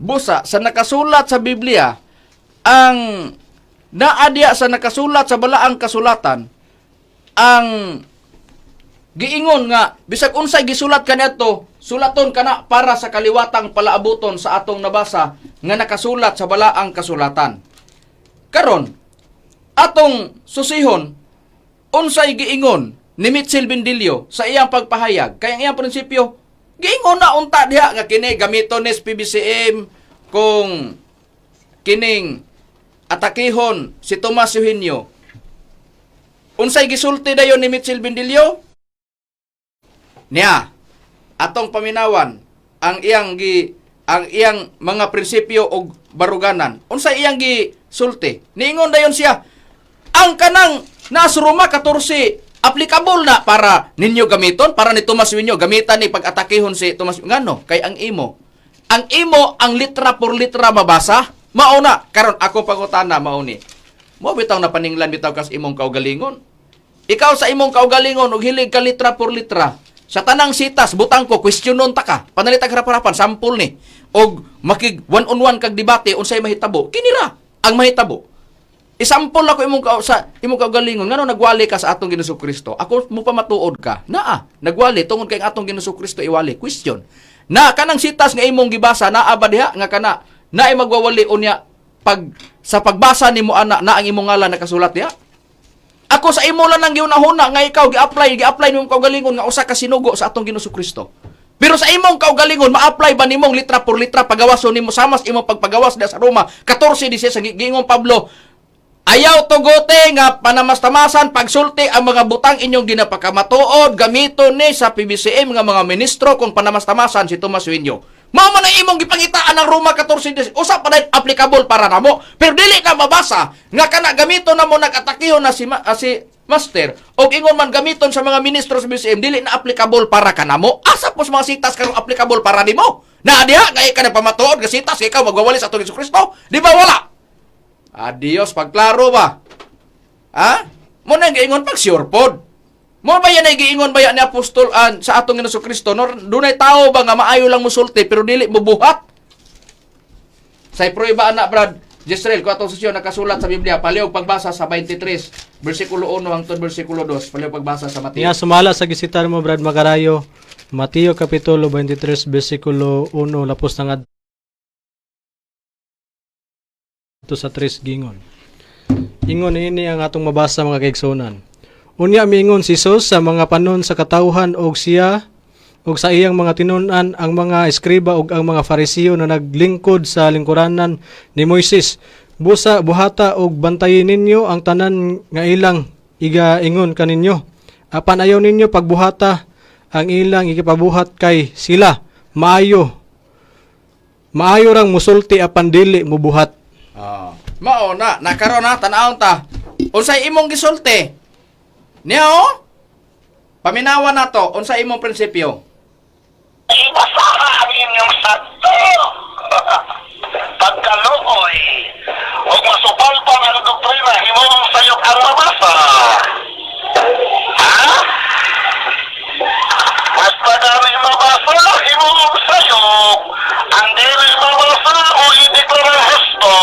Busa sa nakasulat sa Biblia ang naadya sa nakasulat sa balaang kasulatan ang giingon nga bisag unsay gisulat kaniadto, sulaton kana para sa kaliwatang palaabuton sa atong nabasa nga nakasulat sa balaang kasulatan. Karon atong susihon unsay giingon ni Mitchell Bendilio sa iyang pagpahayag, kay ang iyang prinsipyo giingon na unta diha nga kini gamiton ni PBCM kung kining atakihon si Tomas Eugenio. Unsay gisulti dayon ni Mitchell Bendilio niya? Atong paminawan ang iyang mga prinsipyo og baruganan. Unsay iyang gisulti? Niingon dayon siya, ang kanang nasa Roma 14 applicable na para ninyo gamiton, para ni Tomas ninyo gamitan ni pag-atakehon si Tomas. Ngano? Kay ang imo ang litra por litra mabasa mao na. Karon ako pangutana, mao ni mo bitaw napaninglan bitaw kas imong kaugalingon. Ikaw sa imong kaugalingon og hilig ka litra por litra. Sa tanang sitas butang ko questionon ta ka. Panalitag harap-harapan sample ni. Og makig one on one kag debate, unsay mahitabo? Kini ra ang mahitabo. Isampol ako imong ka, sa imong kaugalingon, ngano nagwali ka sa atong Ginoong Kristo? Ako mo pamatuod ka. Naa, nagwali tungod kay ang atong Ginoong Kristo iwali. Question. Na kanang sitas nga imong gibasa, naa ba diha nga kana naay magwawali unya pag sa pagbasa nimo ana na ang imong ngalan nakasulat diha? Ako sa imo lang ang giunahuna nga ikaw gi-apply nimong kaugalingon nga usa ka sinugo sa atong Ginoong Kristo. Pero sa imong kaugalingon, ma-apply ba nimong litra por litra pagawason nimo samas imong pagpagawas diha sa Roma 14:16 ang giingon Pablo, ayaw tugote nga panamastamasan pagsulti ang mga butang inyong ginapakamatuod gamiton ni sa PBCM nga mga ministro kung panamastamasan si Tomas Eugenio. Mao man ang imong gipangitaan ng Roma 14, usa pa na applicable para namo. Pero dili ka mabasa nga kana gamiton namo nag-atakehon na si Master og ingon man gamiton sa mga ministro sa BCM, dili na applicable para kanamo. Asa po sa mga sitas karong applicable para nimo? Na diha nga ka nagpamatuod nga sitas ikaw magwawali sa atong Kristo? Di ba wala? Adios, pagklaro ba? Ha? Mo na giingon pag sure pod. Mo ba yan ay giingon ba yan ni Apostol sa atong Ginoong Kristo? No, dunay tao ba nga maayo lang musulti pero dili mo buhat? Sa prueba ana, Brad Jezreel, kung atong sesyon nakasulat sa Biblia, palihog pagbasa sa 23, versikulo 1 hangtod versikulo 2, palihog pagbasa sa Mateo. Niya sumala sa gisitar mo, Brad Makarayo, Mateo kapitulo 23 bersikulo 1 lapos na ngadto sa 3 gingon. Ingon ini ang atong mabasa, mga kaigsuonan. Unya miingon si Jesus sa mga panon sa katawhan og siya og sa iyang mga tinun-an ang mga eskriba ug ang mga Farisiyo na naglingkod sa lingkuranan ni Moises. Busa buhata og bantayi ninyo ang tanan nga ilang igaingon kaninyo. Apan ayaw ninyo pagbuhata Ang ilang ikipabuhat kay sila maayo. Maayo rang musulti apan dili mubuhat. Ah. Mao na, nakaron na tan-awon ta. Unsay imong gisulti? Niya oh? Paminawa nato, unsay imong prinsipyo? Ibasaha ang inyong santo. Pagkaluoy, huwag masupalpal ang doktrina, himuong sayop ang mabasa. Ha? Basta gani mabasa, himuong sayop. Ang dili mabasa o ideklara husto.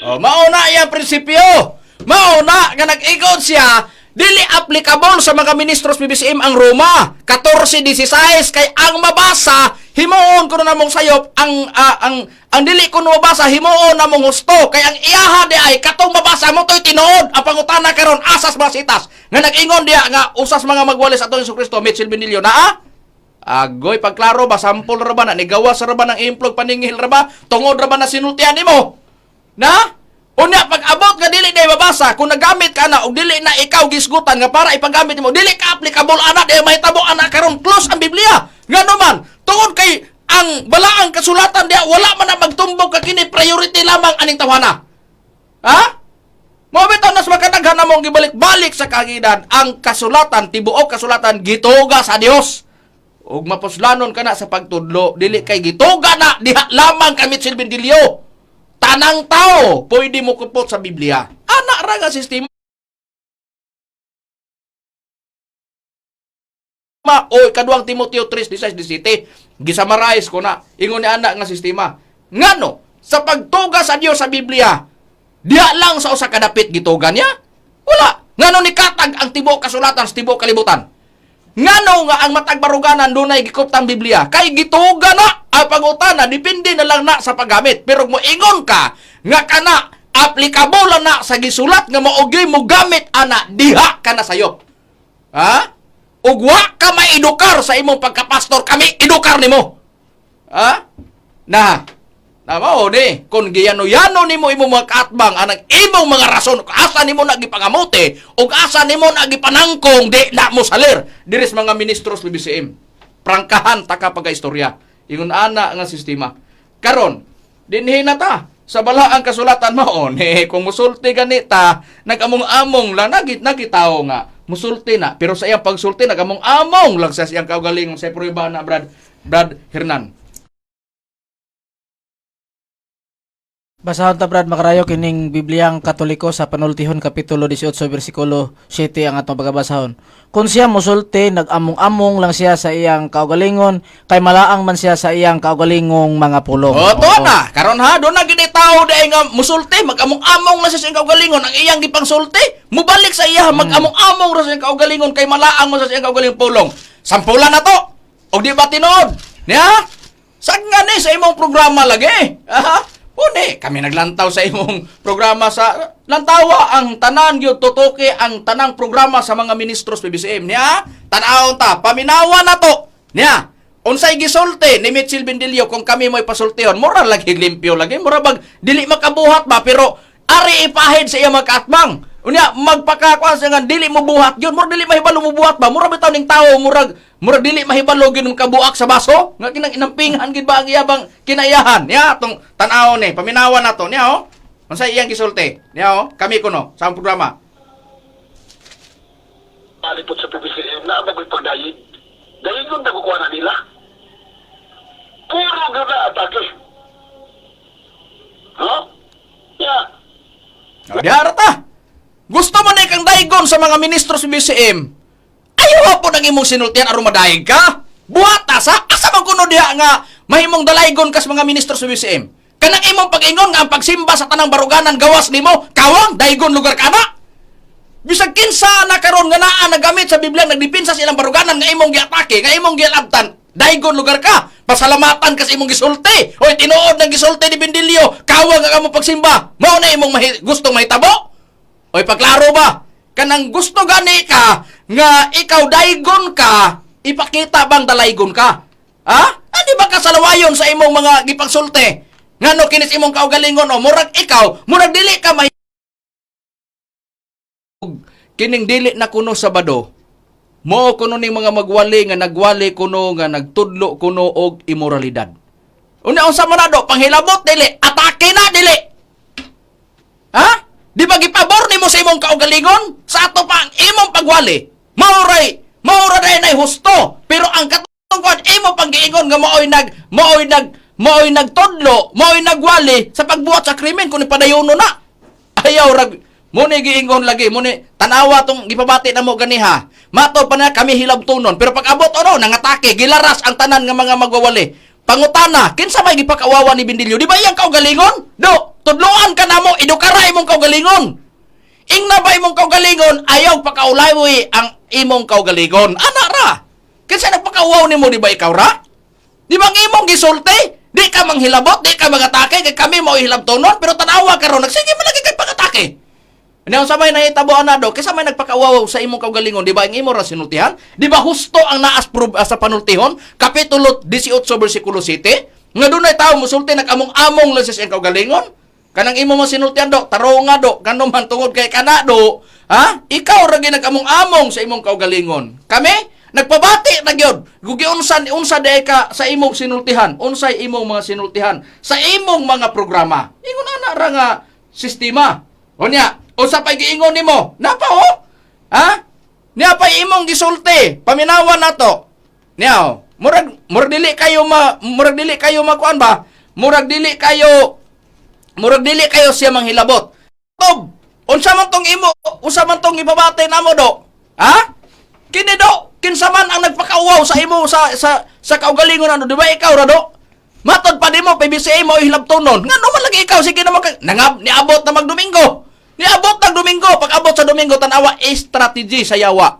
Oh, mao na iyang prinsipyo. Mao na nga nag-ingon siya dili applicable sa mga ministros BBCM ang Roma 14:16 kay ang mabasa himuon kuno namong sayop ang ang ang dili kuno mabasa himuon namong husto kay ang iyaha di ay katong mabasa mo to'y tinuod. Ang pangutana karon, asas mga sitas nga nag-ingon diha nga usas mga magwalis atong Hesus Kristo Mitchell Benilio naa. Agoy, pagklaro ba, sampol ra ba na, nigawas ra ba ng implog, paningil ra ba, tungod ra ba na sinultian nimo? Na? Unya pag abot nga dili na mabasa, kung nagamit ka na og dili na ikaw gisgutan nga para ipagamit nimo, dili ka applicable ana, di mahitabo ana karon, close ang Biblia. Ngano man, tungod kay ang balaang kasulatan diha wala man na magtumbok ka kini priority lamang aning tawhana. Ha? Mao bitaw nas makadaghan namong gibalik-balik sa kagidan ang kasulatan, tibuok kasulatan gituga sa Dios. Ug mapuslanon ka na sa pagtudlo, dili kay gituga na diha lamang kami silbindilyo. Tanang tao pwede mo kupot sa Biblia. Ana ra nga sistema o kaduang Timoteo 3:16-17 gisamarize ko na ingon ni ana nga sistema. Ngano sa pagtuga sa Dios sa Biblia diha lang sa usa ka dapit gituga niya? Wala. Ngano ni katag ang tibuok kasulatan sa tibuok kalibutan? Ngano nga ang matag baruganan dunay gikuptang Biblia? Kay gituga na ang pangutana, depende na lang na sa paggamit. Pero mo ingon ka nga kana aplikable na sa gisulat nga maogi mo gamit ana diha ka na sayop. Ha? Ug wa ka maedukar sa imong pagkapastor, kami edukar nimo. Ha? Na. Na mao ni kung giyano-yano nimo imong mga kaatbang anang imong mga rason asa nimo na gipangamote ug asa nimo na gipanangkong di na mo salir diri sa mga ministros BBCM. Prangkahan ta ka pagka-istorya. Ingon ana nga sistema. Karon, dinhi na ta sa balaang kasulatan mao ni kung musulti ganita nagamong-among lang nagit nagitawo nga musulti na pero sa iyang pagsulti nagamong-among lang sa iyang kaugalingon sa prueba na Brad Brad Hernan. Basahon ta Brad Makarayo kining Bibliang Katoliko sa Panultihon kapitulo 18 bersikulo 7 ang atong pagabasahon. Kung siya musulti nag-among-among lang siya sa iyang kaugalingon kay malaang man siya sa iyang kaugalingong mga pulong. O, to na. Karon ha, doon na gini tao dahil nga musulti, mag-among-among na siya sa iyang kaugalingon, ang iyang gipangsulti, mubalik sa iya, mag-among-among ra sa iyang kaugalingon, kay malaang mo sa iyang kaugalingong pulong. Sampulan na to. O di ba tinuod? Niya? Saan nga ni sa imong programa lagi? Aha. Puni, kami naglantaw sa imong programa sa lantawa ang tanan gyud tutuki ang tanang programa sa mga ministros PBCM niya. Tan-awon ta, paminawa na to. Niya. Unsay gisulti ni Mitchell Bendilio kung kami mo'y pasultihon, mura lagi limpyo lagi, mura bag dili makabuhat ba pero ari ipahid sa iya magkaatbang. Unya magpakakuan siya nga dili mo buhat gyud, mura dili mahibalo mo buhat ba? Mura bitaw ning tawo murag murag dili mahibalo gyud kabuak sa baso. Nga kinang inampinghan gid ba ang iya bang kinaiyahan? Niya atong tan-awon ni, paminawan nato niya oh. Unsay iyang gisulti? Niya oh, kami kuno sa among programa. Palipot sa PBCM na magoy pagdayig. Dayig yung nakukuha na nila. Puro gana atake. Ha? Yeah. Diara ta. Gusto mo na ikang daygon sa mga ministro sa BCM. Ayaw po nang imong sinultian aron madayeg ka. Buhat asa, asa man kuno diha nga mahimong dalaygon kas mga ministro sa BCM. Kanang imong pag-ingon nga ang pagsimba sa tanang baruganan gawas nimo, kawang daygon lugar ka na. Bisag kinsa na karon nga naa nagamit sa Biblia nagdepensa sa ilang baruganan nga imong giatake, nga imong gialabtan, daygon lugar ka. Pasalamatan ka sa imong gisulti. Oy, tinuod ng gisulti ni Bendilio, kawang ang among pagsimba. Mao na imong gustong mahitabo. Oy, paklaro ba? Kanang gusto gani ka nga ikaw daygon ka, ipakita bang dalaygon ka? Ha? Ani ba ka salawayon sa imong mga gipagsulti? Ngano kinis imong kaugalingon o murag ikaw, murag dili ka may kining dili na kuno Sabado. Mao kuno ning mga magwali nga nagwali kuno nga nagtudlo kuno og imoralidad. Unya unsa man na do panghilabot dili, atake na dili. Ha? Di ba gipabor nimo sa imong kaugalingon? Sa ato pa ang imong pagwali. Maoray, maora day nay husto. Pero ang katungkod imo pang giingon nga maoy nagtudlo, maoy nagwali sa pagbuhat sa krimen kun ipadayono na. Ayaw rag mo ni giingon lagi mo ni tanawa tong gipabati na mo ganiha. Mato pa na kami hilabtonon pero pag abot ono nangatake gilaras ang tanan nga mga magwawali. Pangutana, kinsa may gipakawawa ni Bindilyo? Di ba iyang kaugalingon? Do, tudloan ka namo, edukara imong kaugalingon. Ingna ba imong kaugalingon, ayaw pakaulawi ang imong kaugalingon. Ana ra. Kinsa nagpakauwaw nimo, di ba ikaw ra? Di ba ang imong gisulti? Di ka manghilabot, di ka magatake, kay kami mao hilabtonon, pero tanawa karon nagsige man lagi kay pangatake. Ano sa may nahitabo ana do, kinsa may nagpakauwaw sa imong kaugalingon, di ba ang imo ra sinultihan? Di ba husto ang naas sa panultihon? Kapitulo 18 bersikulo 7, nga dunay tawo musulti nag-among-among lang sa iyang kaugalingon. Kanang imo mo sinultihan do, taronga do, kano man tungod kay kana do, ha? Ikaw ra gyud nag-among-among sa imong kaugalingon. Kami nagpabati na gyud. Gugiunsan unsa day ka sa imong sinultihan, unsay imong mga sinultihan sa imong mga programa. Ingon ana ra nga sistema. Unya, unsa pay giingon nimo? Napa oh? Ha? Niya pa imong gisulti, paminawan nato. Niya, oh. Murag dili kayo makuan ba? Murag dili kayo siya manghilabot. Tob, unsa man tong imo, unsa man tong ipabati namo do? Ha? Kini do, kinsa man ang nagpakauwaw sa imo sa sa sa kaugalingon ano, di ba ikaw ra do? Matod pa nimo PBCA mo hilabtonon. Ngano man lagi ikaw sige na mag nangab niabot na magdomingo. Niabot nag Domingo, pag abot sa Domingo tan-awa strategy sa yawa.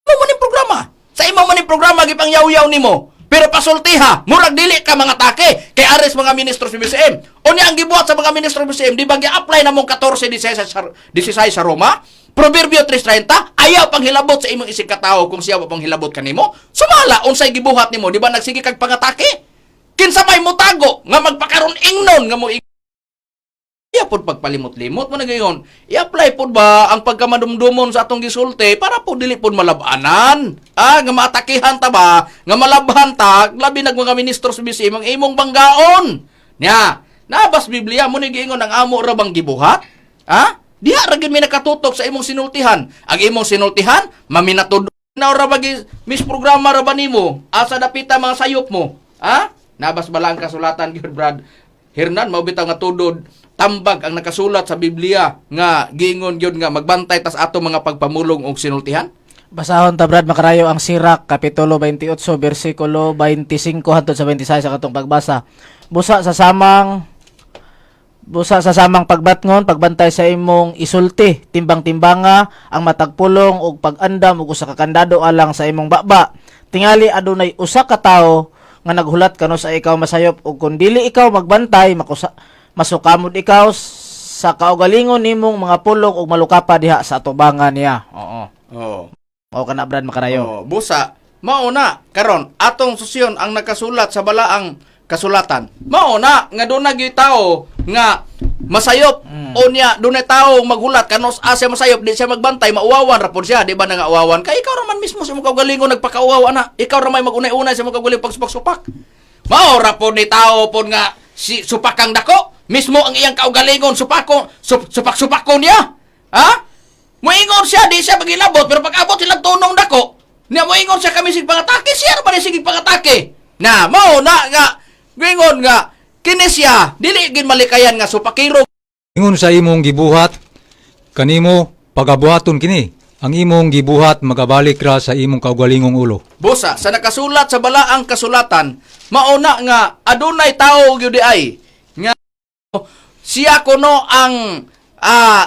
Mo man ning programa. Sa imo man ning programa gipang yaw-yaw nimo. Pero pasultiha, murag dili ka mga take kay ares mga ministro sa BCM. Unya ang gibuhat sa mga ministro sa BCM, di ba gi-apply namong 14:16 sa 16 sa Roma? Proverbio 3:30, ayaw panghilabot sa imong isig katawo kung siya wa panghilabot kanimo. Sumala unsay gibuhat nimo, di ba nagsige kag pangatake? Kinsa may mutago nga magpakaron ingnon nga mo iya pod pagpalimot-limot mo na gayon. I-apply pod ba ang pagkamadumdumon sa atong gisulti para po dili pod malabanan. Ah, nga maatakihan ta ba, nga malabhan ta, labi nag mga ministro sa BCM ang imong banggaon. Nya, nabas Biblia mo ni giingon ang amo ra bang gibuhat? Ha? Diha ra gyud mi nakatutok sa imong sinultihan. Ang imong sinultihan, maminatud na ra ba mis programa ra ba nimo? Asa dapita mga sayop mo? Ha? Nabas bala ang kasulatan gyud Brad. Hernan mao bitaw nga tudod tambag ang nakasulat sa Biblia nga giingon gyud nga magbantay tas ato mga pagpamulong og sinultihan. Basahon ta Brad Makarayo ang Sirak kapitulo 28 bersikulo 25 hangtod sa 26 sa katong pagbasa. Busa sa samang pagbatngon, pagbantay sa imong isulti, timbang-timbanga ang matag pulong ug pag-andam og usa ka kandado alang sa imong baba. Tingali adunay usa ka tawo nga naghulat kano sa ikaw masayop ug kun dili ikaw magbantay makusa, masukamod ikaw sa kaugalingon nimong mga pulong ug malukapa diha sa atubangan niya. Oo. Oh. Mao kana Brad Makarayo. Oh, busa mao na karon atong susyon ang nakasulat sa balaang kasulatan. Mao na nga doon gyud tao nga masayop o niya dunay tao maghulat kanos asa masayop di siya magbantay mauwawan ra pod siya di ba nga uwawan kay ikaw ra man mismo sa imong kaugalingon nagpakauwaw ana ikaw ra may magunay-unay sa imong kaugalingon pagsupak-supak. Mao ra pod ni tao pod nga si supakang dako mismo ang iyang kaugalingon supako supak-supako niya. Ha? Moingon siya, di siya magilabot, pero pag abot silang tunong dako, niya moingon siya kami sig pangatake, siya ra ba ni sige pangatake? Na, mao na nga, moingon nga, kini siya, dili gid malikayan nga supakiro. Ingon sa imong gibuhat kanimo pagabuhaton kini. Ang imong gibuhat magabalik ra sa imong kaugalingong ulo. Busa, sa nakasulat sa balaang kasulatan, mao na nga adunay tao gyud ay nga siya kuno ang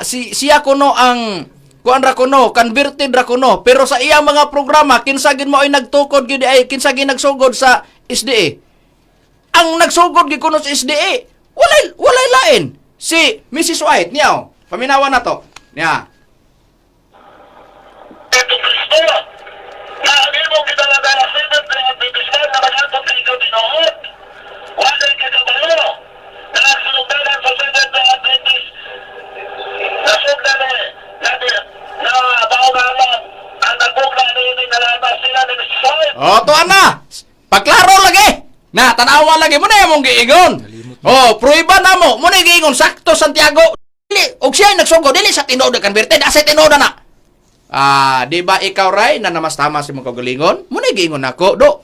siya kuno ang kuan ra kuno, converted ra kuno, pero sa iyang mga programa kinsa gid mo ay nagtukod gyud ay kinsa gid nagsugod sa SDA. Ang nagsugod gid kuno sa SDA, walay lain si Mrs. White niya. Paminawan na to. Niya. Ito Kristo, na ang imong gidala-dala Seventh Day Adventist man na mag-antong kay ikaw tinuod. Walay kagabalo na ang sinugdanan sa Seventh Day Adventist nasugdan na na na baongalan ang nagbugnay. Na tanawa lagi mo na imong giingon. Oh, pruiba na mo. Mo na giingon sakto Santiago. Dili og siya ay nagsugo dili sa tinuod na converted, asa tinuod na na. Ah, di ba ikaw ray na namastama sa imong kaugalingon? Mo na giingon nako, do.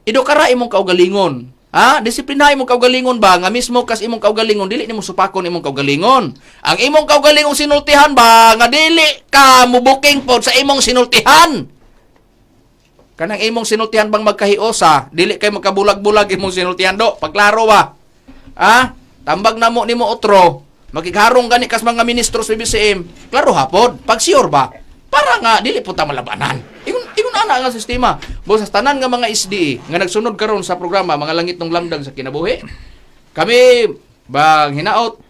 Idukara imong kaugalingon. Ha? Disiplina imong kaugalingon ba nga mismo kas imong kaugalingon dili nimo supakon imong kaugalingon. Ang imong kaugalingong sinultihan ba nga dili ka mubuking pod sa imong sinultihan. Kanang imong sinultihan bang magkahiosa, dili kay magkabulag-bulag imong sinultihan do. Pagklaro ba? Ha? Tambag na mo nimo otro. Makigharong gani kas mga ministro sa BBCM. Klaro hapod, pag sure ba? Para nga dili po ta malabanan. Ingon ingon ana nga sistema. Bosas tanan nga mga SDE nga nagsunod karon sa programa mga langit ng lamdag sa kinabuhi. Kami bang hinaot